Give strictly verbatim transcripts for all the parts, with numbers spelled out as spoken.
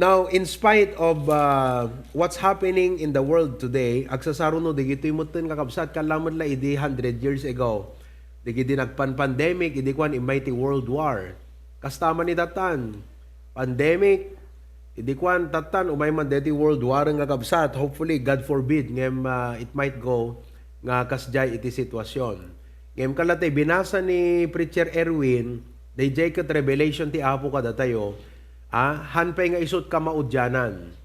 Now, in spite of uh, what's happening in the world today, agsasaruno dagitoy metten, kakabsat, kalla met la idi hundred years ago. Dagidi nagpan-pandemic, idi kuan, immay ti World War. Kasta man ni tattan, pandemic, idi kuan, tattan, umay man deti World War, kakabsat. Hopefully, God forbid, ngem uh, it might go nga kasdiay iti sitwasyon. Ngem kalla tay binasa ni Preacher Erwin, daydiay ket revelation ti Apo kadatayo, ah, han pay nga isut kamaudianan.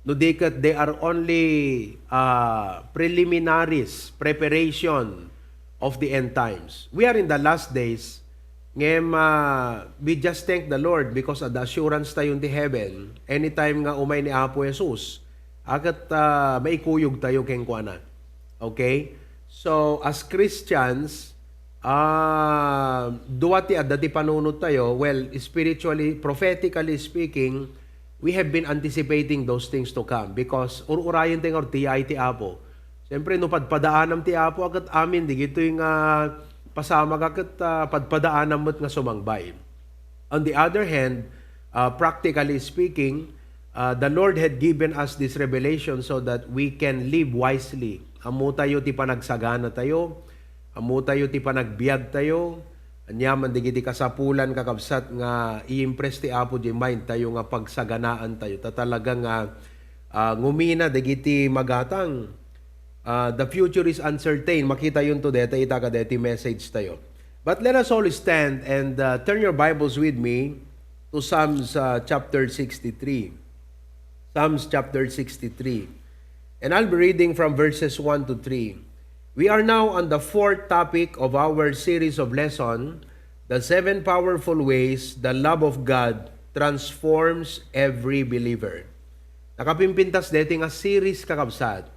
No di ket they are only uh, preliminaries, preparation of the end times. We are in the last days, ngem uh, we just thank the Lord because of the assurance tayo ti heaven. Anytime nga umay ni Apo Jesus, aket uh, maikuyog tayo kenkuana. Okay? So, as Christians, ah, dua ti adda ti panunot tayo. Well, spiritually, prophetically speaking, we have been anticipating those things to come because ur-urayen tayo nga ti ay ti Apo. Siyempre, no padpadaanam ti Apo, aket amin, digitoy nga pasamak, aket uh, padpadaanam met nga sumangbay. On the other hand, uh, practically speaking, uh, the Lord had given us this revelation so that we can live wisely. Ammo tayo ti panagsagana tayo, ammo tayo ti panagbiag tayo, aniaman digiti kasapulan, kakabsat, nga i-impress ti Apo di mind tayo nga pagsaganaan tayo. Ta talaga nga uh, ngumina dagiti magatang. Uh, the future is uncertain. Makita yun to deta ita ka deti message tayo. But let us all stand and uh, turn your Bibles with me to Psalms uh, chapter sixty-three. Psalms chapter sixty-three. And I'll be reading from verses one to three. We are now on the fourth topic of our series of lesson, the seven powerful ways the love of God transforms every believer. Nakapimpintas deti nga series, kakabsat.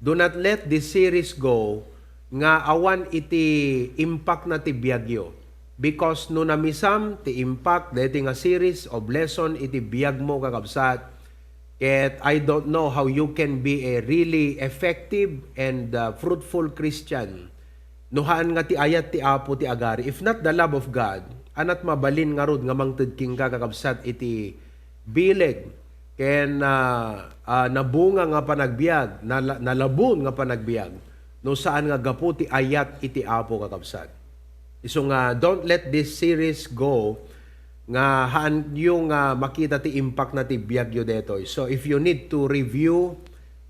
Do not let this series go nga awan iti impact na ti biagyo. Because no namisam ti impact deti nga series of lesson iti biagmo, kakabsat, ket I don't know how you can be a really effective and uh, fruitful Christian no haan nga ti ayat ti Apo ti agari. If not the love of God, anat mabalin ngarud nga mangted kenka, kakabsat, iti bileg ken ah, ah, nabunga nga panagbiag, nala- nalabon nga panagbiag, no saan nga gapu ti ayat iti Apo, kakabsat. Isu nga, don't let this series go nga haanyo nga makita ti impact na ti biagyo detoy. So, if you need to review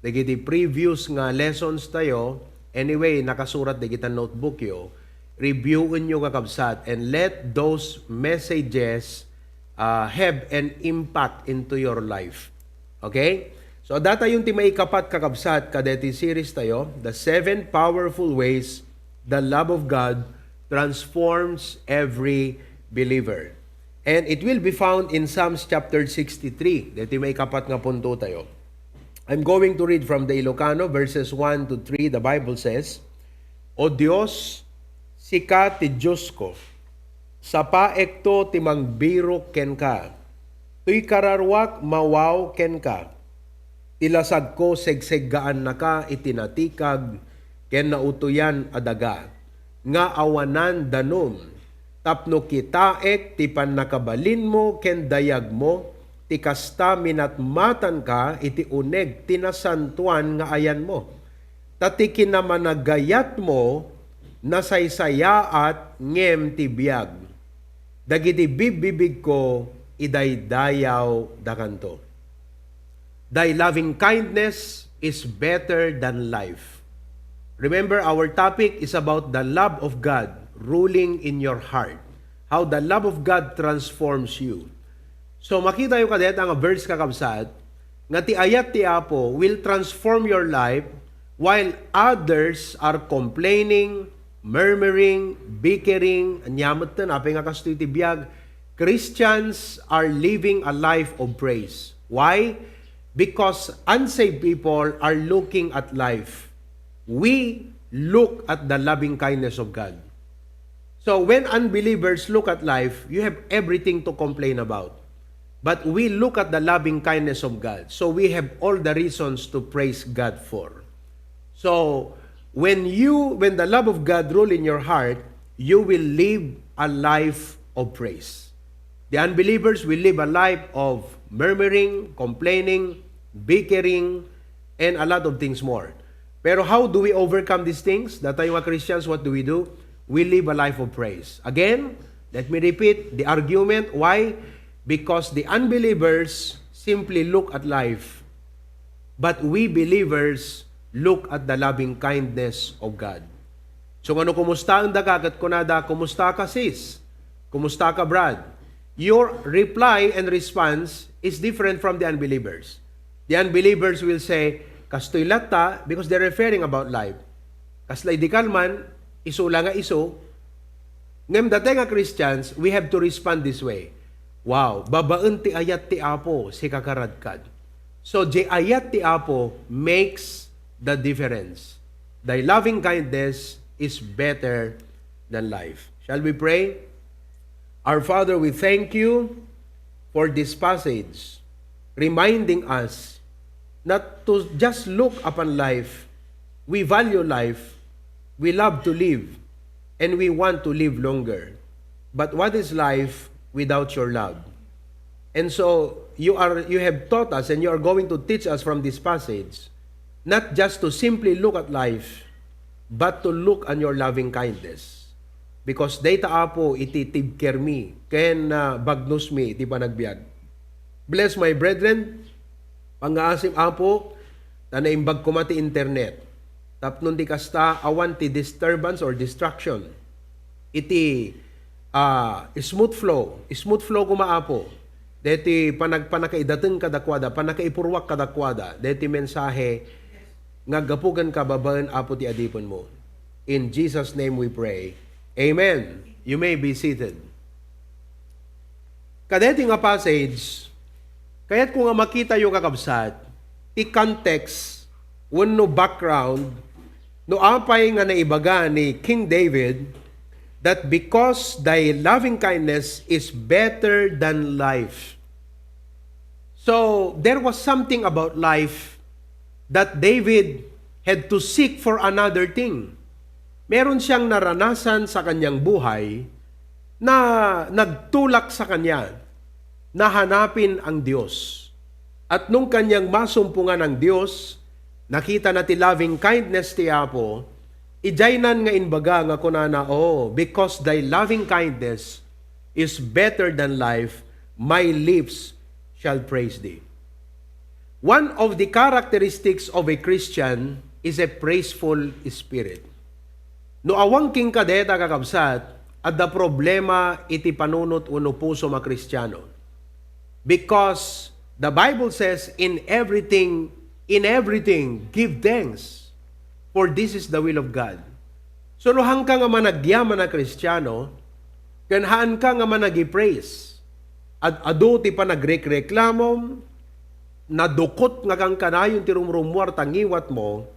dagiti previous nga lessons tayo, anyway, nakasurat dagita notebookyo, reviewinyo, kakabsat, and let those messages uh, have an impact into your life. Okay? So, adda tayo ti maikapat, kakabsat, kadeti series tayo, the seven powerful ways the love of God transforms every believer. And it will be found in Psalms chapter sixty-three. Deti maikapat nga punto tayo. I'm going to read from the Ilocano, verses one to three. The Bible says, O Dios, sika ti Diosko. Sapaekto ti mangbirok kenka. Toy kararuak mawaw kenka. Ti lasagko segseggaannaka iti natikag ken nautoyan a daga nga awanan danum, tapno kitaek ti pannakabalinmo ken dayagmo, ti kasta minatmatanka iti uneg ti nasantoan nga ayanmo. Ta ti kinamanagayatmo nasaysayaat ngem ti biag. Dagiti bibbibigko idaydayawdakanto. Thy loving kindness is better than life. Remember, our topic is about the love of God ruling in your heart. How the love of God transforms you. So, makitayo kadeta nga verse, kakabsat, nga ti ayat ti Apo will transform your life while others are complaining, murmuring, bickering, ania metten, apay nga kastoy ti biag. Christians are living a life of praise. Why? Because unsaved people are looking at life. We look at the loving kindness of God. So when unbelievers look at life, you have everything to complain about. But we look at the loving kindness of God. So we have all the reasons to praise God for. So when you when the love of God rule in your heart, you will live a life of praise. The unbelievers will live a life of murmuring, complaining, bickering, and a lot of things more. Pero how do we overcome these things? Datayo nga Christians, what do we do? We live a life of praise. Again, let me repeat the argument. Why? Because the unbelievers simply look at life, but we believers look at the loving kindness of God. So, ngano kumustaen daka ket kunada, "Kumusta ka, sis? Kumusta ka, Brad?" Your reply and response is different from the unbelievers. The unbelievers will say, "Kastoy latta," because they're referring about life. Kasla idi kalman, isu la nga isu. Ngem datayo nga Christians, we have to respond this way. Wow, babaen ti ayat ti Apo, sika karadkad. So, di ayat ti Apo makes the difference. Thy loving kindness is better than life. Shall we pray? Our Father, we thank you for this passage, reminding us not to just look upon life. We value life. We love to live. And we want to live longer. But what is life without your love? And so you are you have taught us and you are going to teach us from this passage not just to simply look at life, but to look on your loving kindness. Because dayta, Apo, iti tibkermi ken ah, bagnosmi iti panagbiag. Bless my brethren. Pangngaasim, Apo, ta naimbag koma ti internet. Tapno ti kasta, awan ti disturbance or distraction. Iti ah, smooth flow. Smooth flow koma, Apo. Deti panag-, pannakaidateng kadakuada, pannakaipurruak kadakuada, deti mensahe nga aggapu ken kababaen, Apo, ti adipenmo. In Jesus' name we pray. Amen. You may be seated. Kadeti nga passage, kayatko nga makitayo, kakabsat, ti context wenno background no apay nga naibaga ni King David that because thy loving kindness is better than life. So, there was something about life that David had to seek for another thing. Meron siyang naranasan sa kanyang buhay na nagtulak sa kanya na hanapin ang Diyos. At nung kanyang masumpungan ang Diyos, nakita na ti loving kindness ti Apo, ijaynan nga imbaga nga kunana, "Oh, because thy loving kindness is better than life, my lips shall praise thee." One of the characteristics of a Christian is a praiseful spirit. No awan kenka dayta, kakabsat, adda problema iti panunot wenno pusom a Kristiano. Because the Bible says, "In everything, in everything, give thanks, for this is the will of God." So, no haanka nga managyaman a Kristiano, ken haanka nga managi-praise, ad-adu ti panagrekreklamom, nadukot nga kankanayon ti rumrummuar ta ngiwatmo,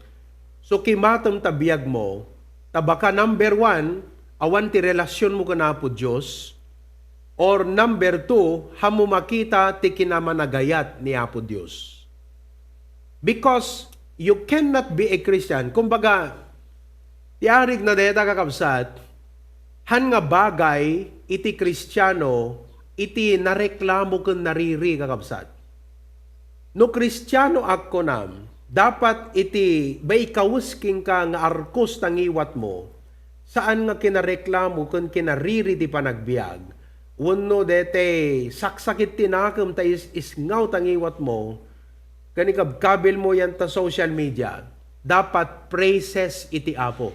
so kimatem ta biagmo, ta baka number one, awan ti relasionmo ken Apo Dios, or number two, haanmo makita ti kinamanagayat ni Apo Dios. Because you cannot be a Christian. Kumbaga, ti arigna dayta, kakabsat, han nga bagay iti Kristiano iti nareklamo ken nariri, kakabsat. No Kristianoak, kunam, dapat iti maikawes kenka nga arkos ta ngiwatmo, saan nga kinareklamo ken kinariri ti panagbiag, wenno daytay saksakit ti nakem ta is-, isngaw ta ngiwatmo, ken ikabkabilmo yan ta social media, dapat praises iti Apo.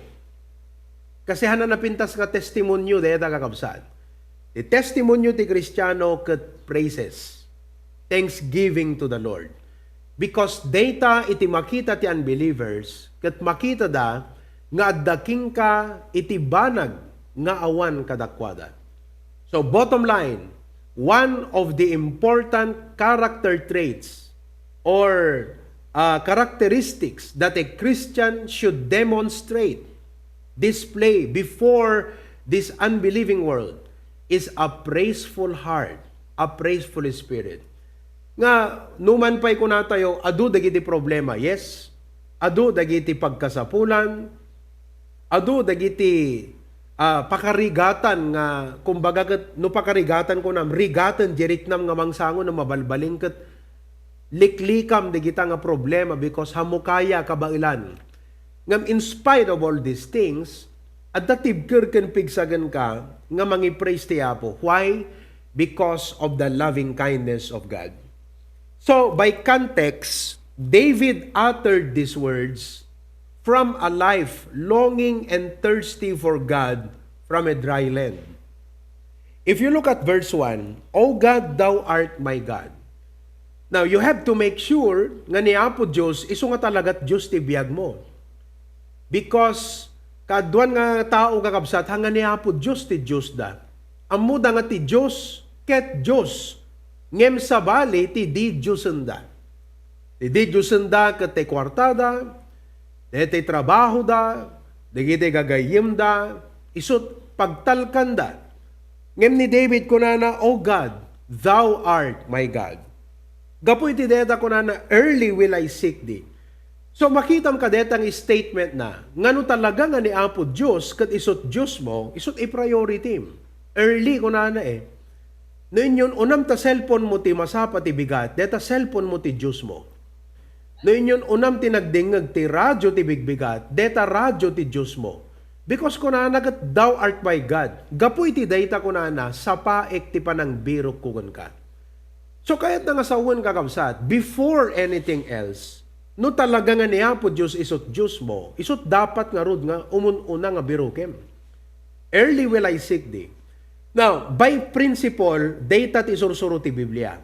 Kasi haanna napintas nga testimonio dayta, kakabsat. Ti testimonio ti Kristiano ket praises, thanksgiving to the Lord. Because dayta iti makita ti unbelievers, ket makitada nga adda kenka iti banag nga awan kadakuada. So, bottom line, one of the important character traits or uh, characteristics that a Christian should demonstrate, display before this unbelieving world is a praiseful heart, a praiseful spirit. Nga, numan pay kunatayo, adu dagiti problema, yes. Adu dagiti pagkasapulan, adu dagiti ah, pakarigatan nga, kumbaga ket, no pakarigatan kunam, rigaten di riknam nga mangsango no mabalbalin ket liklikam dagita nga problema because hammokaya kabaelan. Ngem in spite of all these things, adda tibker ken pigsagenka nga mangi-praise ti Apo. Why? Because of the loving kindness of God. So, by context, David uttered these words from a life longing and thirsty for God from a dry land. If you look at verse one, "O God, thou art my God." Now, you have to make sure nga ni Apo Dios isu nga talaga Dios ti biag mo. Because kaaduan nga tao, kakabsat, ha nga ni Apo Dios ti Diosda. Ammoda nga ti Dios ket Dios, ngem sabali ti didiosenda. Ti didiosenda ket ti kuartada, daytoy trabahoda, dagiti gagayyemda, isut' pagtalkanda. Ngem ni David kunana, "O God, thou art my God." Gapu iti dayta kunana, "Early will I seek thee." So, makitam ka dayta nga statement na, nga no talaga nga ni Apo Dios ket isut' Dios mo, isut' i-priority. Early kunana eh. No inyun-unam ta cellphone mo ti masapa ti bigat, dayta cellphone mo ti Dios mo. No inyun-unam ti nagdingngeg ti radio ti bigbigat, dayta radio ti Dios mo. Because kunana ket, "Thou art my God." Gapu iti dayta kunana, sapaek ti panangbirokko kenka. So, kayatna nga sawen, kakabsat, before anything else, no talaga nga ni Apo Dios isut' Dios mo, isut' dapat ngarud nga umun-una nga birokem. "Early will I seek thee." Now, by principle, dayta ti isursuro ti Biblia.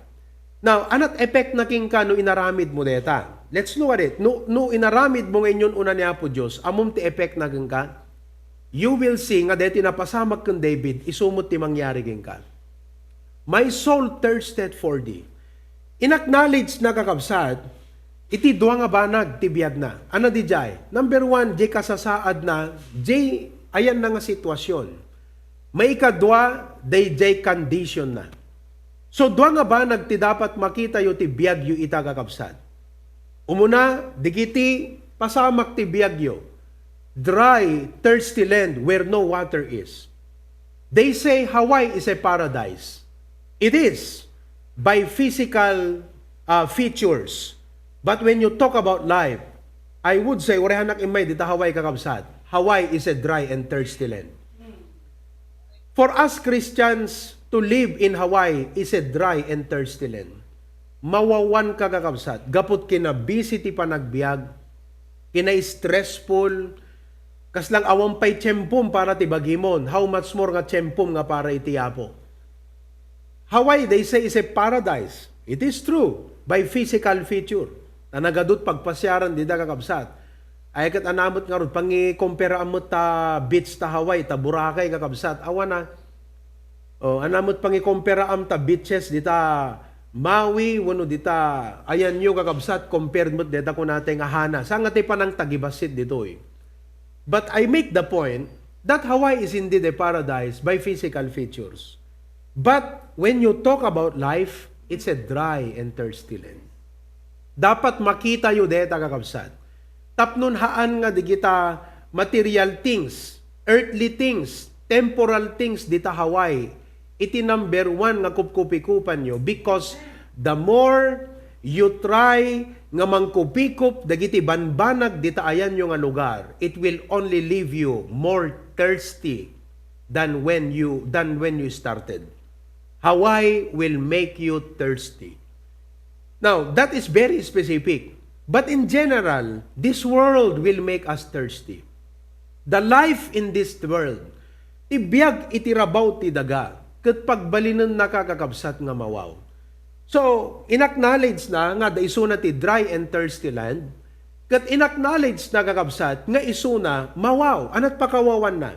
Now, anat effect na kenka no inaramid mo dayta? Let's look at it. No, no inaramid mo nga inyun-una ni Apo Dios, ammom ti effect na kenka? You will see nga daytoy napasamak ken David, isu met ti mangyari kenka. "My soul thirsted for thee." In-acknowledge na, kakabsat, iti dua nga banag ti biagna. Ano didiay? Number one, di kasasaadna, di ayanna nga sitwasyon. Maikadua, daydiay condition na. So, dua nga banag ti dapat makitayo ti biagyo ita, kakabsat. Umuna, dagiti pasamak ti biagyo. Dry, thirsty land where no water is. They say Hawaii is a paradise. It is, by physical, uh, features. But when you talk about life, I would say, uray hanak immay dita Hawaii, kakabsat. Hawaii is a dry and thirsty land. For us Christians to live in Hawaii is a dry and thirsty land. Mawawan ka, kakabsat, gapu ket kinabisi ti panagbiag, kina-stressful, kasla awan pay tiempom para ti bagimon, how much more nga tiempom nga para iti Apo. Hawaii, they say, is a paradise. It is true, by physical feature. Ta nagadut pagpasiaran dita, kakabsat. Ay ket ania met ngarud, pangikomparaam met ta beach ta Hawaii, ta Boracay, kakabsat. Awan a. O, ania met pangikomparaam ta beaches dita Maui, wenno dita ayanyo, kakabsat, compared met dita kunatay nga Hana. Saan nga ti panangtagibassit ditoy? But I make the point that Hawaii is indeed a paradise by physical features. But when you talk about life, it's a dry and thirsty land. Dapat makitayo dayta, kakabsat. Tapno haan nga dagita material things, earthly things, temporal things dita Hawaii, iti number one nga kupkupikupanyo, because the more you try nga mangkupikup dagiti banbanag dita ayanyo nga lugar, it will only leave you more thirsty than when you, than when you started. Hawaii will make you thirsty. Now, that is very specific. But in general, this world will make us thirsty. The life in this world, ti biag iti rabaw ti daga, ket pagbalinennaka, kakabsat, nga mawaw. So, in-acknowledge na nga adda isuna ti dry and thirsty land, ket in-acknowledge na, kakabsat, nga isuna mawaw. Anat pakawawanna?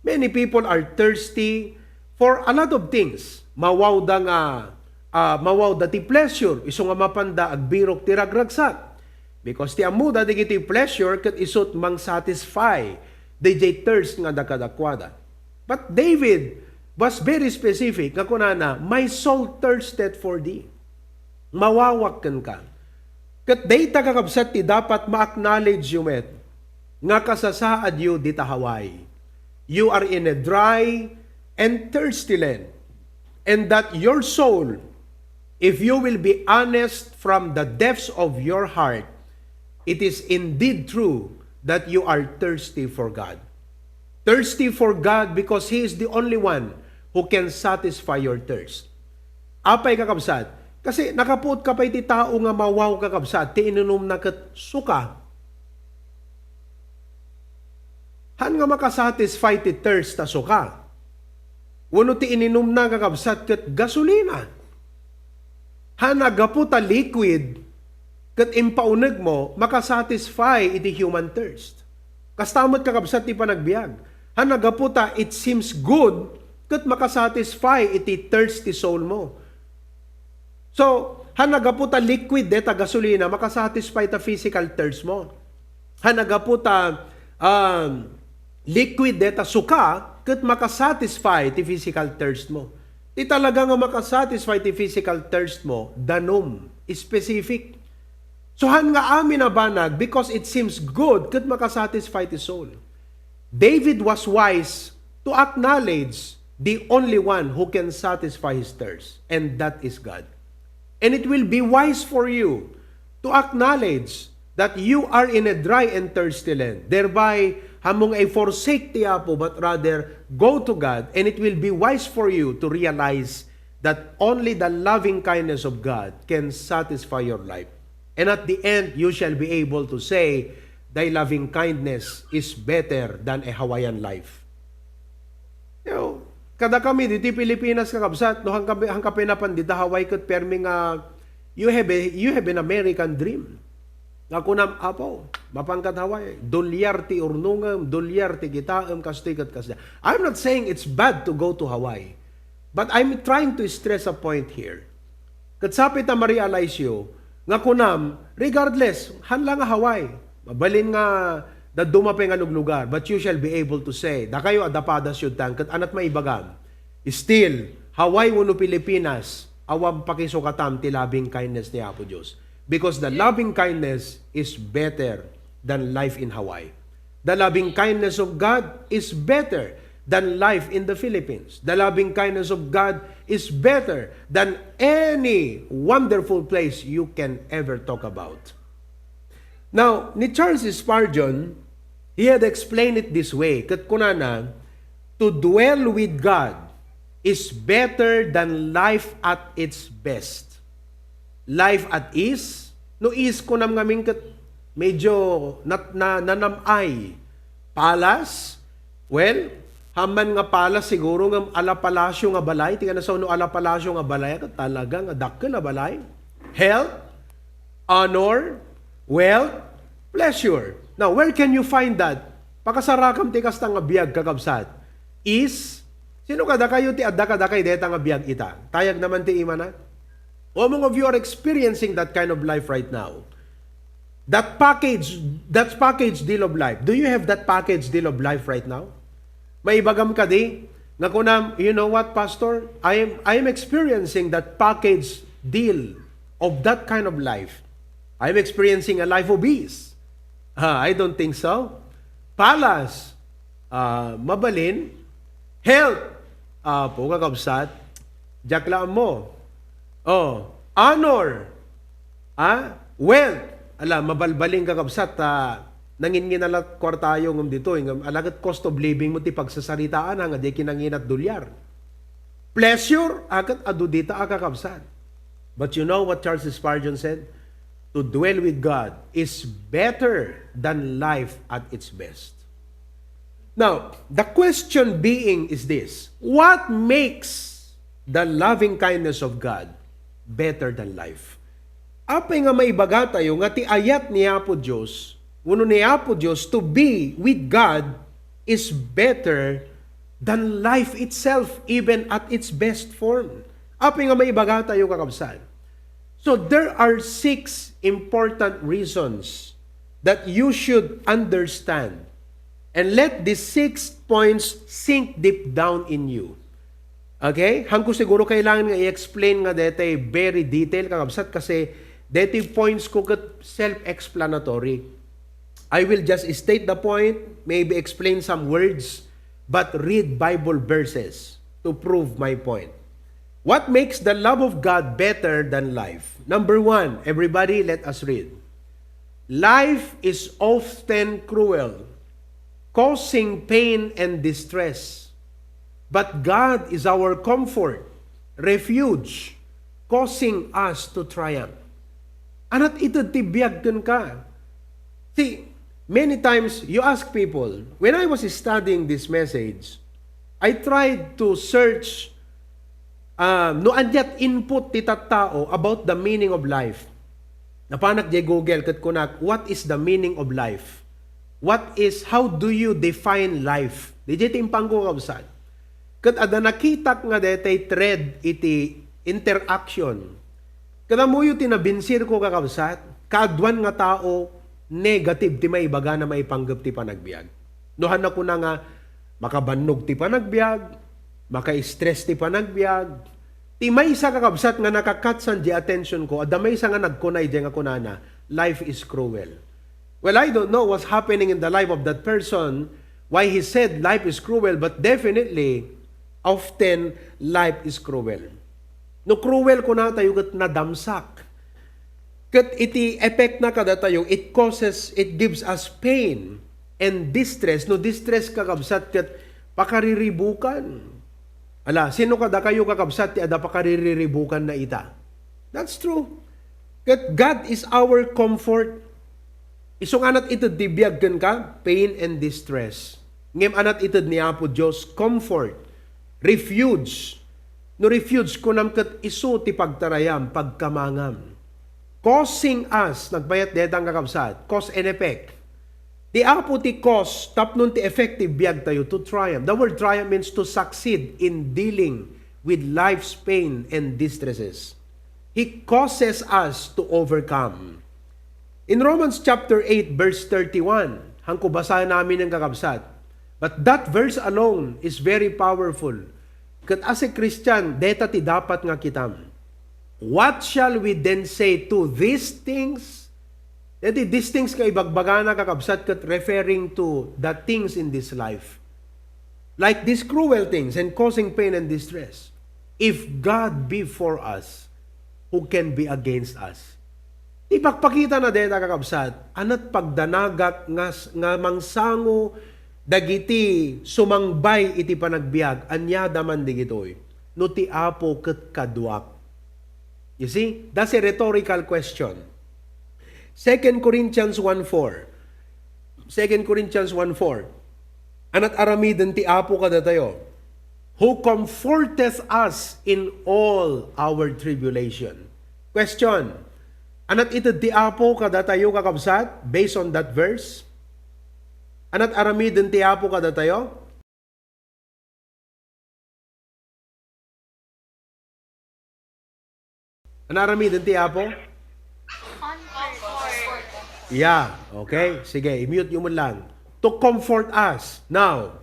Many people are thirsty for a lot of things. Mawawda nga, ah, mawawda ti pleasure, isu nga mapanda agbirok ti ragragsak. Because ti ammoda dagiti pleasure ket isut' mang-satisfy daydiay thirst nga dakadakuada. But David was very specific nga kunana, "My soul thirsted for thee." Mawawak kenka. Ket dayta, kakabsat, ti dapat ma-acknowledge yo met nga kasasaadyo dita Hawaii. you are in a dry and thirsty land, and that your soul, if you will be honest from the depths of your heart, it is indeed true that you are thirsty for God. Thirsty for God because He is the only one who can satisfy your thirst. Apay, kakabsat? Kasi nakapuot ka pay ti tao nga mawaw, kakabsat, ti inunumna ket suka. Haan nga makasatisfy ti thirst ta suka. Wenno ti ininumna, kakabsat, ket gasolina. Haan a gapu ta liquid ket impaunegmo, makasatisfy iti human thirst. Kasta met, kakabsat, ti panagbiag. Haan a gapu ta it seems good ket makasatisfy iti thirst ti soul mo. So, haan a gapu ta liquid deta gasolina, makasatisfy ta physical thirst mo. Haan a gapu ta, um, liquid deta suka, ket makasatisfy ti physical thirst mo. Ti talaga nga makasatisfy ti physical thirst mo, danum, specific. So, haan nga amin a banag because it seems good ket makasatisfy ti soul. David was wise to acknowledge the only one who can satisfy his thirst, and that is God. And it will be wise for you to acknowledge that you are in a dry and thirsty land. Thereby, haan mo nga i-forsake ti Apo, but rather go to God, and it will be wise for you to realize that only the loving kindness of God can satisfy your life. And at the end, you shall be able to say, "Thy loving kindness is better than a Hawaiian life." You know, kada kami ditoy Pilipinas, kakabsat, no, haan kami, haan kami napan dita Hawaii ket permi nga you have a, you have an American dream. Nga kunam, "Apo, mapan kad Hawaii, dolyar ti urnongem, dolyar ti kitaem, kastoy ket kasda." I'm not saying it's bad to go to Hawaii, but I'm trying to stress a point here. Ket sapay ta ma-realize yo nga kunam, regardless, haan la nga Hawaii. Mabalin nga dadduma pay nga luglugar, but you shall be able to say, dakayo a dapadasyo ditan, ket anat maibagam, still, Hawaii wenno Pilipinas, awan pakisukatam ti loving kindness ni Apo Dios. Because the loving kindness is better than life in Hawaii. The loving kindness of God is better than life in the Philippines. The loving kindness of God is better than any wonderful place you can ever talk about. Now, ni Charles Spurgeon, he had explained it this way. Ket kunana, "To dwell with God is better than life at its best." Life at ease? No ease kunam ngamin ket medyo nat-, na-, nanam-ay. Palace? Well, haan man nga palace siguro nga ala palasyo nga balay, ti kanasaw no ala palasyo nga balay, ket talaga nga dakkel a balay. Health, honor, wealth, pleasure. Now, where can you find that? Pakasarakam ti kasta nga biag, kakabsat. Ease? Sino kadakayo ti adda kadakay deta nga biag ita? Tayag naman ti imana. How many of you are experiencing that kind of life right now? That package, that package deal of life. Do you have that package deal of life right now? Maibagam kadi nga kunam, "You know what, Pastor? I am, I am experiencing that package deal of that kind of life. I'm experiencing a life of ease." Ah, I don't think so. Palace, ah, mabalin. Health, ah, po, kakabsat. Diak la ammo. Oh, honor. Ah, wealth. Ala, mabalbalin, kakabsat, ah, nanginnginala kuartayo ngem ditoy, ngem ala ket cost of living mo ti pagsasaritaan, ha, nga di kinanginat dolyar. Pleasure, a ket adu dita a kakabsat. But you know what Charles Spurgeon said? "To dwell with God is better than life at its best." Now, the question being is this, what makes the loving kindness of God better than life? Apay nga maibaga tayo nga ti ayat ni Apo Dios, wenno ni Apo Dios to be with God is better than life itself, even at its best form. Apay nga maibaga tayo, kakabsat? So there are six important reasons that you should understand, and let these six points sink deep down in you. Okay? Hangko siguro kailangan nga i-explain nga detoy very detail, kakabsat, kasi detoy points ko ket self-explanatory. I will just state the point, maybe explain some words, but read Bible verses to prove my point. What makes the love of God better than life? Number one, everybody, let us read. Life is often cruel, causing pain and distress. But God is our comfort, refuge, causing us to triumph. Ana't ited ti biag kenka? See, many times you ask people, when I was studying this message, I tried to search, ah, no ania't input ti tattao about the meaning of life. Napanak jay Google ket kunak, "What is the meaning of life? What is, how do you define life?" Diay ti impangko, kabsat. Ket adda nakitak nga daytay thread iti interaction. Ket ammoyo ti nabinsirko, kakabsat, kaaduan nga tao, negative ti maibagana maipanggep ti panagbiag. No hanna kuna nga makabannog ti panagbiag, maka-stress ti panagbiag, ti maysa, kakabsat, nga nakakatsan di attention ko, adda maysa nga nagkuna idiay nga kunana, "Life is cruel." Well, I don't know what's happening in the life of that person, why he said life is cruel, but definitely, often, life is cruel. No cruel, kunatayo ket nadamsak. Ket iti effect na kadatayo, it causes, it gives us pain and distress. No distress, kakabsat, ket pakariribukan. Ala, sino kadakayo, kakabsat, ti adda pakariribukan na ita? That's true. Ket God is our comfort. Isu nga ana't ited ti biag kenka, pain and distress. Ngem ana't ited ni Apo Dios, comfort, refuge. No refuge, kunam ket isu ti pagtarayam, pagkamangam. Causing us, nagbayat detang, kakabsat, cause and effect. Ti Apo ti cause, tapno ti effect ti biagtayo to triumph. The word triumph means to succeed in dealing with life's pain and distresses. He causes us to overcome. In Romans chapter eight, verse thirty-one, hangko basaen amin, kakabsat. But that verse alone is very powerful. Ket as a Christian, deta ti dapat nga kitam. "What shall we then say to these things?" Deti these things nga ibagbagana, kakabsat, ket referring to the things in this life. Like these cruel things and causing pain and distress. "If God be for us, who can be against us?" Ipakpakita na deta, kakabsat, ana't pagdanagak nga, nga mangsango dagiti sumangbay iti panagbiag, ania da man digitoy, no ti Apo ket kaduak. You see, that's a rhetorical question. Second Corinthians one four. Second Corinthians one four. Ana't aramiden ti Apo kadatayo, "Who comforteth us in all our tribulation." Question, ana't ited ti Apo kadatayo, kakabsat, based on that verse? Ana't aramiden ti Apo kadatayo? Ana't aramiden ti Apo? Comfort. Yeah, okay. Sige, i-mute nyo man lang. To comfort us. Now,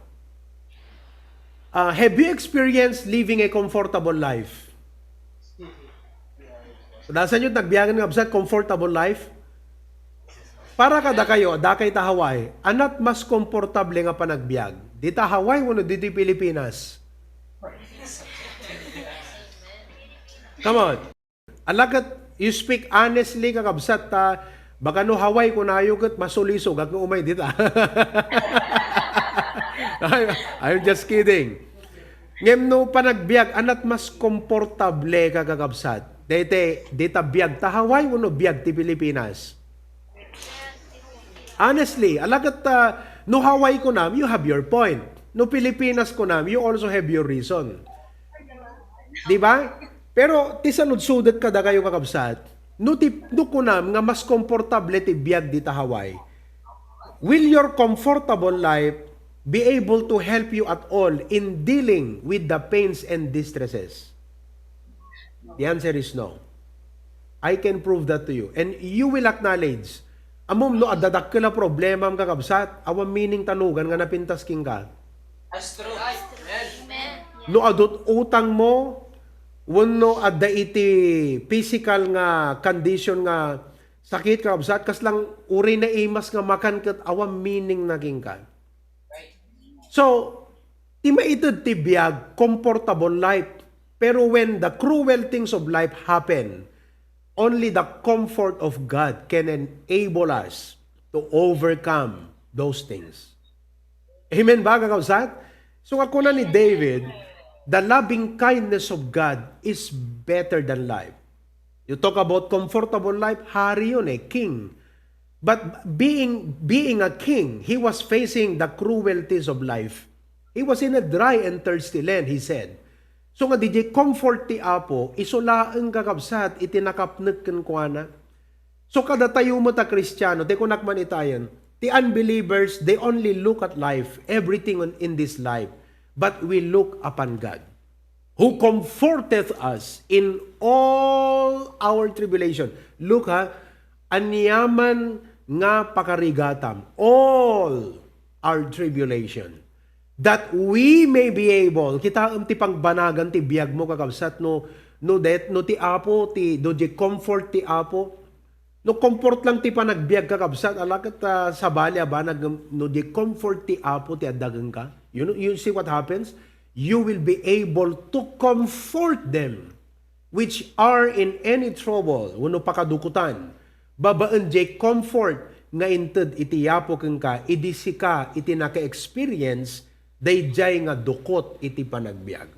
uh, have you experienced living a comfortable life? Kadastan yo't nagbiagen nga kabsat, comfortable life? Para kadakayo, dakay ta Hawaii, ana't mas komportable nga panagbiag? Dita Hawaii wenno ditoy Pilipinas? Come on. Ala ket, you speak honestly, kakabsat, ta baka no Hawaii kunayo ket masulisogak nga umay dita. I'm, I'm just kidding. Ngem no panagbiag, ana't mas komportable ka, kakabsat? Daytay, dita biag ta Hawaii wenno biag ti Pilipinas? Honestly, ala ket, ah, no Hawaii kunam, you have your point. No Pilipinas kunam, you also have your reason. Di ba? Pero ti saludsodek kadakayo, kakabsat, no ti, no kunam nga mas komportable ti biag dita Hawaii, will your comfortable life be able to help you at all in dealing with the pains and distresses? The answer is no. I can prove that to you. And you will acknowledge, ammom no adda dakkel a problemam, kakabsat, awan meaning ta lugan nga napintas kenka. That's true. Amen. No adu't utang mo, wenno adda iti physical nga condition nga sakit, kakabsat, kas lang uray naimas nga makan ket awan meaning na kenka. So, Ti maited ti biag, comfortable life. Pero when the cruel things of life happen, only the comfort of God can enable us to overcome those things. Amen ba, kakabsat? So, nga kuna ni David, the loving kindness of God is better than life. You talk about comfortable life, hari yun eh, king. But being, being a king, he was facing the cruelties of life. He was in a dry and thirsty land, he said. So nga, didiay comfort ti Apo, isu laeng, kakabsat, iti nakapnek kenkuana. So, kadatayo met a Kristiano, ti kunak man itayen, ti unbelievers, they only look at life, everything on, in this life. But we look upon God, who comforteth us in all our tribulation. Look ha, aniaman nga pakarigatam, all our tribulation, that we may be able, kitaem ti pangbanagan ti biagmo, kakabsat, no, no det, no ti Apo, ti, no diay comfort ti Apo, no comfort lang ti panagbiag, kakabsat, ala ket, ah, sabali a banag, no diay comfort ti Apo ti adda kenka. You know, you see what happens? You will be able to comfort them which are in any trouble, wenno pakadukotan, babaen diay comfort nga inted iti Apo kenka, idi sika iti naka-experience daydiay nga dukot iti panagbiag.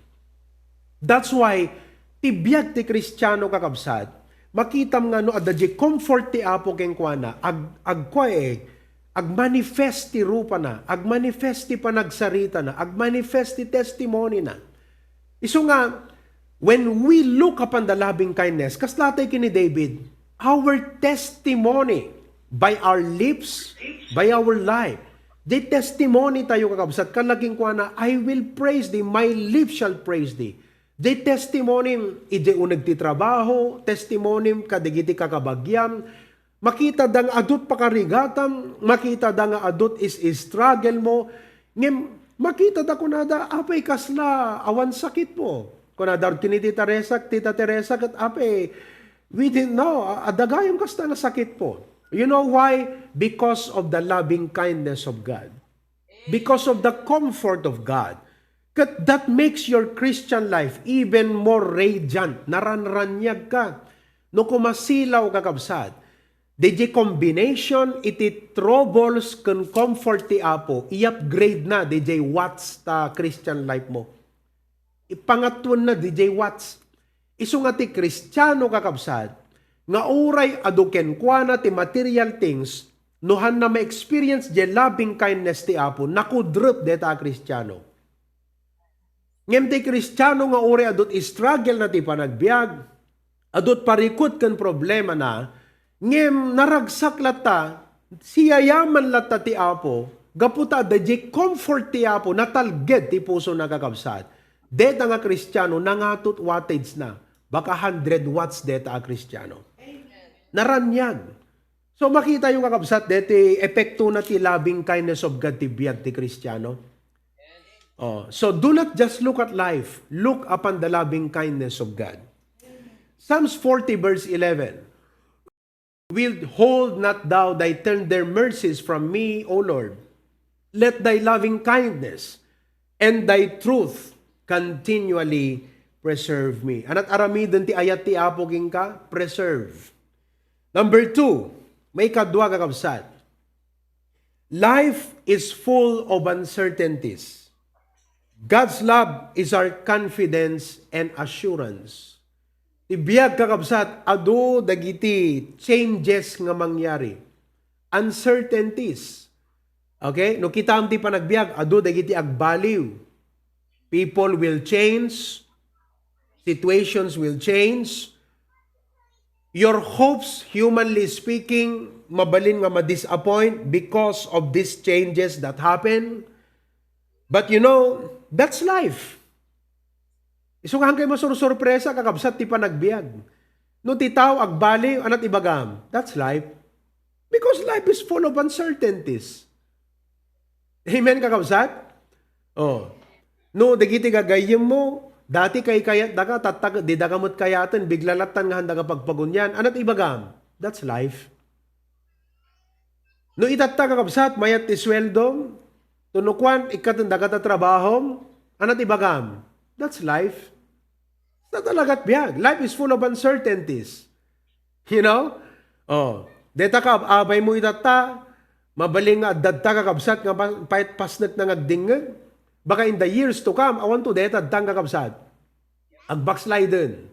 That's why, ti biag ti Kristiano, kakabsat, makitam nga no adda diay comfort ti Apo kenkuana, ag-, agkua eh, agmanifest ti rupana, agmanifest ti panagsaritana, agmanifest ti testimony na. Isu nga, when we look upon the loving kindness, kasla tay ken ni David, our testimony by our lips, by our life. Diay testimony tayo, kakabsat, kalaking kuana, "I will praise thee, my lips shall praise thee." Diay testimony, idiay uneg ti trabaho, testimony kadagiti kakabagiam, makita da nga adut pakarigatam, makita da nga adut is, is struggle mo, ngem makita da kunada, "Apay kasla awan sakit mo?" Kunada, "Ken ni Tita Teresa, Tita Teresa, ket apay, we didn't know, a-, adda gayam kasta nga sakit mo." You know why? Because of the loving kindness of God. Because of the comfort of God. Ket that makes your Christian life even more radiant. Naranraniag ka. No kumasilaw, kakabsat, diay combination iti troubles ken comfort ti Apo, i-upgrade na diay watts ta Christian life mo. Ipangatwen na diay watts. Isu nga ti Kristiano, kakabsat, nga uray adu kenkuana ti material things, no hanna ma-experience diay loving kindness ti Apo, nakudrep dayta a Kristiano. Ngem ti Kristiano nga uray adut struggle na ti panagbiag, adut parikut ken problema na, ngem naragsak latta, siyayaman latta ti Apo, gapu ta adda diay comfort ti Apo, natalged ti puso na, kakabsat. Dayta nga Kristiano, nangatot wattage na, baka hundred watts dayta a Kristiano. Naraniag. So, makita yo, kakabsat, deti epekto na ti loving kindness of God ti biag ti Kristiano. Oh, so do not just look at life, look upon the loving kindness of God. Psalms forty verse eleven, "Wilt hold not thou thy tender mercies from me, O Lord? Let thy loving kindness and thy truth continually preserve me." Anat aramiden ti ayat ti Apo kenka? Preserve. Number two, maikadua, kakabsat. Life is full of uncertainties. God's love is our confidence and assurance. Ti biag, kakabsat, adu dagiti changes nga mangyari. Uncertainties. Okay? No kitam ti panagbiag, adu dagiti agbaliw. People will change. Situations will change. Your hopes, humanly speaking, mabalin nga ma-disappoint because of these changes that happen. But you know, that's life. Isu nga, haankayo masursurpresa, kakabsat, ti panagbiag. No ti tao agbaliw, anat ibagam? That's life. Because life is full of uncertainties. Amen, kakabsat? Oh. No, dagiti gagayyemmo, dati kaykayatdaka, tatta ket didaka met kayaten, bigla lattan nga haandaka pagpagunyan. Anat ibagam? That's life. No itatta, kakabsat, mayat ti sueldom, no kuan, ikkatendaka ta trabahom, Ano ti bagam? That's life. It's not talaga biag. Life is full of uncertainties. You know? Oh, deta ka, abay mo itatta, mabaling nga addatta, kakabsat, nga pa-, payat pasnek na nga agdingngeg. Baka in the years to come, awan to deta addan, kakabsat. Agbacksliden.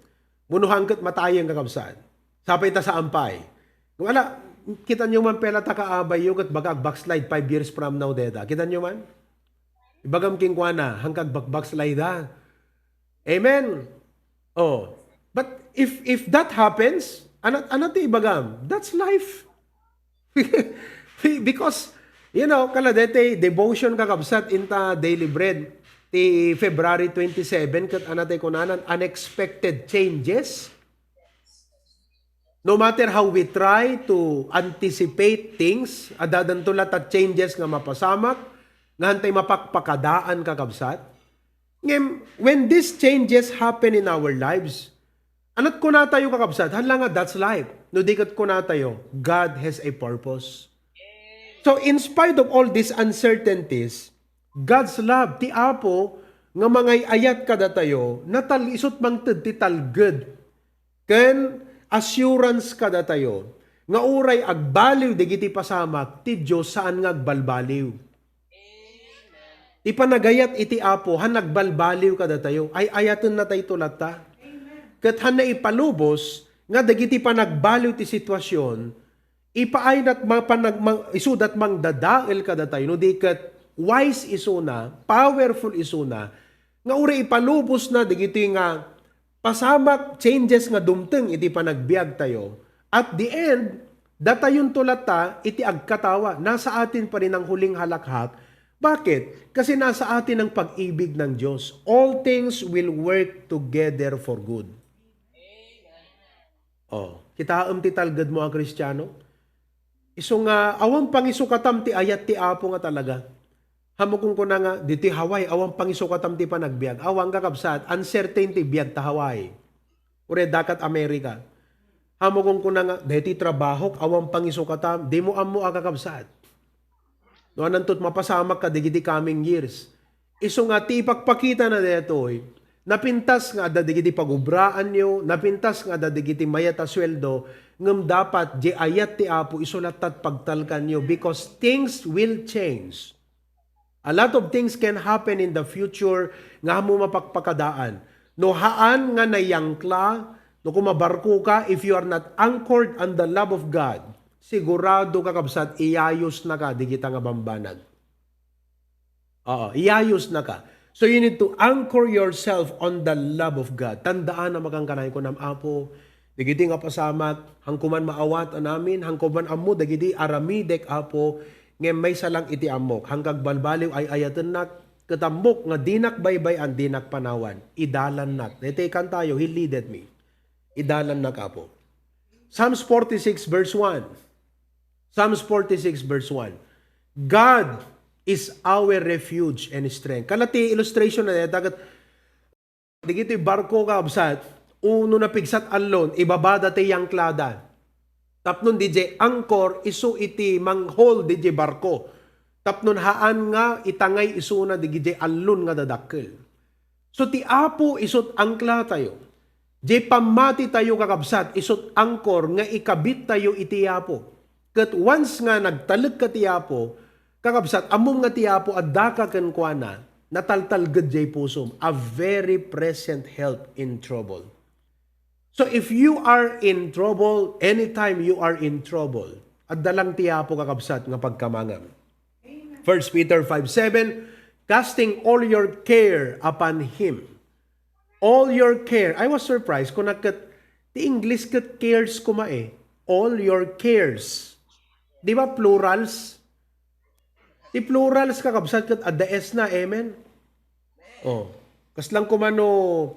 Munuhan ket matayen, kakabsat. Sapay ta saan pay. Wala, kita nyo man pela ta kaabay yo ket baka agbackslide five years from now deta. Kita nyo man? Ibagam kenkuana, hangkag backslide, ha? Amen. Oh. But if if that happens, ano, ano ti ibagam? That's life. Because, you know, kala deti devotion, kakabsat, inta daily bread ti February twenty-seven, ket ano ti kunanan, unexpected changes. No matter how we try to anticipate things, addadanto latta changes nga mapasamak, nga hantay mapakpakadaan, kakabsat. Ngem, when these changes happen in our lives, anat kunatayo, kakabsat, hala nga, that's life. No di ket kunatayo, God has a purpose. So, in spite of all these uncertainties, God's love, ti Apo, nga mangay-ayat kadatayo, natal-, isut mangted ti talged ken assurance kadatayo nga uray agbaliw dagiti pasamak ti Dios, saan nga agbalbaliw. Ti panagayat iti Apo, han nagbalbaliw kadatayo, ay-ayaten natayto latta. Ket han naipalubos nga dagiti panagbaliw ti sitwasyon, ipaaynak mapanag-, mang-, isudat mangdadael kadatayo, no di ket wise isuna, powerful isuna, nga uray ipalubos na dagiti nga pasamak, changes nga dumteng iti panagbiagtayo. At the end, datayonto latta iti agkatawa, nasa atin pa rin ang huling halakhak. Bakit? Kasi nasa atin ang pag-ibig ng Diyos. All things will work together for good. Oh, kitaem ti talged mo a Kristiano? Isu nga, awan pangisukatam ti ayat ti Apo nga talaga. Hammok kunkuna nga, ditoy Hawaii, awan pangisukatam ti panagbiag. Awan, kakabsat, uncertain ti biag ta Hawaii. Uray dakat America. Hammok kunkuna nga, deti trabahok, awan pangisukatam, di mo ammo a, kakabsat. No, ananto ti mapasamak kadagiti coming years. Isu nga ti ipakpakitana daytoy, napintas nga adda dagiti pagubraanyo, napintas nga adda dagiti mayat a sueldo, ngem dapat di ayat ti Apo isu latta ti pagtalkanyo, because things will change. A lot of things can happen in the future nga ammo mapakpakadaan. No haan nga nayangkla, no kumabarko ka, if you are not anchored on the love of God, sigurado, kakabsat, iyayos na ka digita nga bambanag. Oo, iyayos na ka. So you need to anchor yourself on the love of God. Tandaan a makankanay kunam, Apo, dagiti nga pasamak, hangko man maawat a namin, hangko man ammo dagiti aramidek, Apo, ngem maysa lang iti ammok. Hangkag balbaliw ay-ayatennak, ket ammok nga dinak baybay-an, dinak panawan. Idalannak. Daytoy kantayo, He leaded me. Idalannak, Apo. Psalms forty-six verse one. Psalms forty-six verse one. "God is our refuge and strength." Kala ti illustration na dayta ket dagiti barko, kabsat, uno napigsat allon, ibabada ti yangklada. Tapno didiay angkor, isu iti mang-hold didiay barko. Tapno haan nga itangay isuna didiay allon nga dadakkel. So, ti Apo isut angklatayo. Diay pammatitayo, kakabsat, isut angkor nga ikabittayo iti Apo. Ket once nga nagtalekka ti Apo, kakabsat, ammom nga ti Apo addaka kenkuana, nataltalged diay pusom, a very present help in trouble. So if you are in trouble, anytime you are in trouble, adda lang ti Apo, kakabsat, nga pagkamangam. First Peter five seven, "Casting all your care upon Him." All your care. I was surprised. Kuna ket, ti English ket cares kuma eh. All your cares. Di ba plurals? Ti plurals, kakabsat, ket adda S na, amen? Oh. Kaslang kumano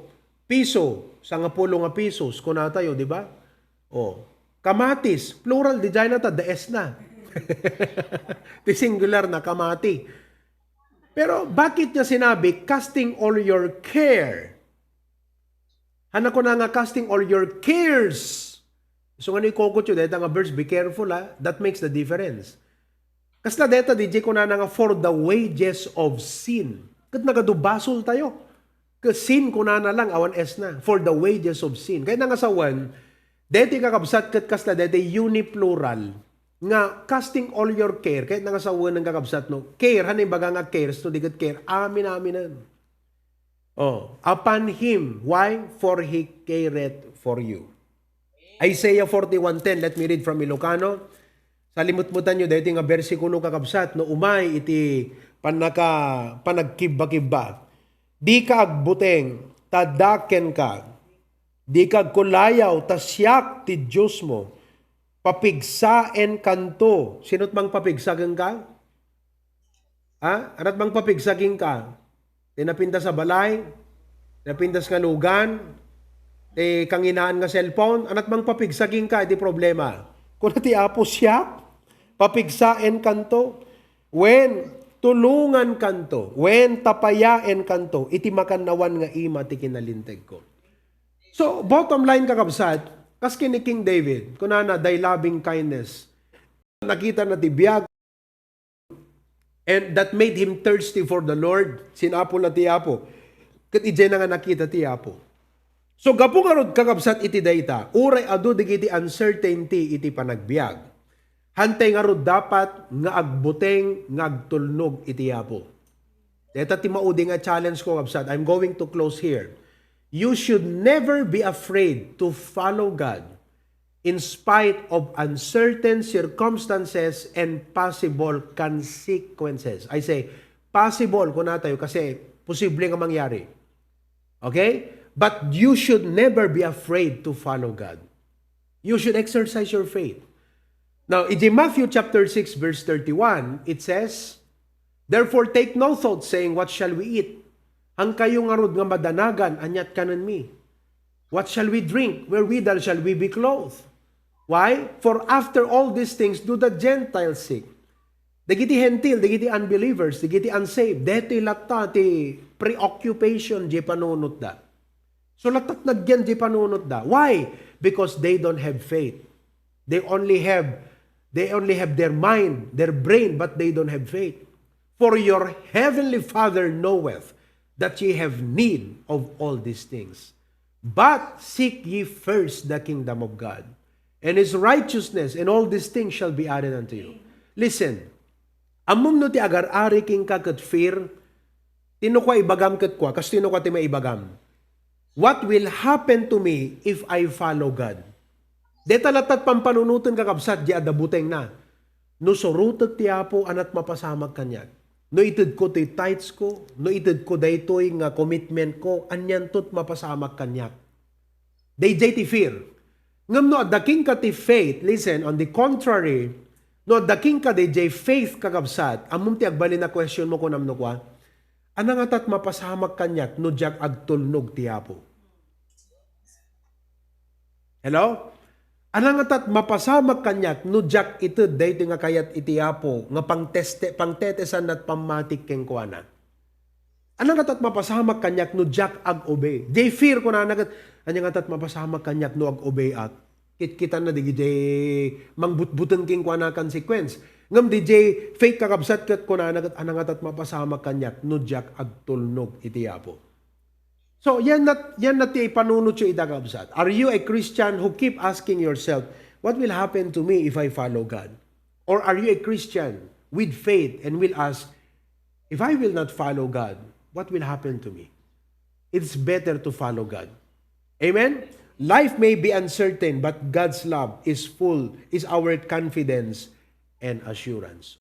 piso, sangapulo nga pisos, kunatayo, di ba? Oh. Kamatis, plural, didiay na ta, adda S na. Ti singular na, kamati. Pero bakit niya sinabi, "Casting all your care"? Hana ko na nga, "Casting all your cares." So, nga ni kokotyo, deta nga verse, be careful, ha? That makes the difference. Kasla deta, didiay kunana nga, "For the wages of sin." Ket nagadu basoltayo. Ket sin, kunana lang, awan S na. For the wages of sin. Kayatna nga sawen, daytoy kakabsat ket kasla daytoy uniplural nga casting all your care. Kayatna nga sawen nga kakabsat, no? Care, han imbaga nga cares, no? Di ket care. Amin-aminen. Oh, upon him. Why? For he careth for you. Isaiah forty-one ten, let me read from Ilocano. Salimutmutanyo daytoy nga bersikulo, kakabsat, no umay iti pannaka-, panagkibba-kibba. Dika agbuteng, ta adda kenka. Dika agkullayaw, ta siak ti Diosmo. Papigsaenkanto. Sino't mangpapigsa kenka? Ha? Ana't mangpapigsa kenka? Ti napintas a balay? Ti napintas nga lugan? Ti kanginaan nga cellphone? Ana't mangpapigsa kenka iti problema? Kuna ti Apo, siak? Papigsaenkanto? Wen, tulongankanto? Wen, tapayaenkanto iti makannawan nga ima ti kinalintegko? So, bottom line, kakabsat, kas ken ni King David, kunana, thy loving kindness. Nakita na ti biag, and that made him thirsty for the Lord. Sin-apulna ti Apo. Ket idiay na nga nakita ti Apo. So, gapu ngarud, kakabsat, iti dayta, uray adu dagiti uncertainty iti panagbiag, hantay ngarud dapat nga agbuteng nga agtulnog iti Apo. Dayta ti maudi nga challenge ko, kabsat. I'm going to close here. You should never be afraid to follow God in spite of uncertain circumstances and possible consequences. I say, possible, kunatayo, kasi posible nga mangyari. Okay? But you should never be afraid to follow God. You should exercise your faith. Now, in Matthew chapter six, verse thirty-one, it says, "Therefore take no thought, saying, 'What shall we eat?' Hankayo ngarud nga madanagan, ania't kanenmi? 'What shall we drink? Wherewithal shall we be clothed?' Why? For after all these things do the Gentiles seek." Dagiti Hentil, dagiti unbelievers, dagiti unsaved, daytoy latta ti preoccupation diay panunotda. So, latta ti nagyan diay panunotda. Why? Because they don't have faith. They only have, they only have their mind, their brain, but they don't have faith. "For your heavenly Father knoweth that ye have need of all these things. But seek ye first the kingdom of God and his righteousness, and all these things shall be added unto you." Listen, ammom no ti agar-ari kenka ket fear, ti no kua ibagam ket kua, kastoy no kua ti maibagam. "What will happen to me if I follow God?" Dayta latta ti pampanunoten, kakabsat, diay adda butengna. No surotek ti Apo, ania't mapasamak kaniak? No itedko ti tithes ko, no itedko daytoy nga commitment ko, anianto't mapasamak kaniak? Daydiay ti fear. Ngem no adda kenka ti faith, listen, on the contrary, no adda kenka daydiay faith, kakabsat, ammom ti agbalin a question mo, kunam no kua, "Ania ngata't mapasamak kaniak no diak agtulnog ti Apo?" Hello? "Ania ngata't mapasamak kaniak no diak ited daytoy nga kayat iti Apo nga pangteste-, pangtetesanna't pammatik kenkuana? Ania ngata't mapasamak kaniak no diak ag-obey?" Diay fear, kunana ket, "Ania ngata't mapasamak kaniak no ag-obeyak?" Kitkitanna dagiti mangbutbuteng kenkuana a consequence. Ngem daydiay faith, kakabsat, ket kunana ket, "Ania ngata't mapasamak kaniak no diak agtulnog iti Apo?" So, yan nat-, yan nat ti ipanunotyo ita, kabsat. Are you a Christian who keep asking yourself, "What will happen to me if I follow God?" Or are you a Christian with faith and will ask, "If I will not follow God, what will happen to me?" It's better to follow God. Amen? Life may be uncertain, but God's love is full, is our confidence and assurance.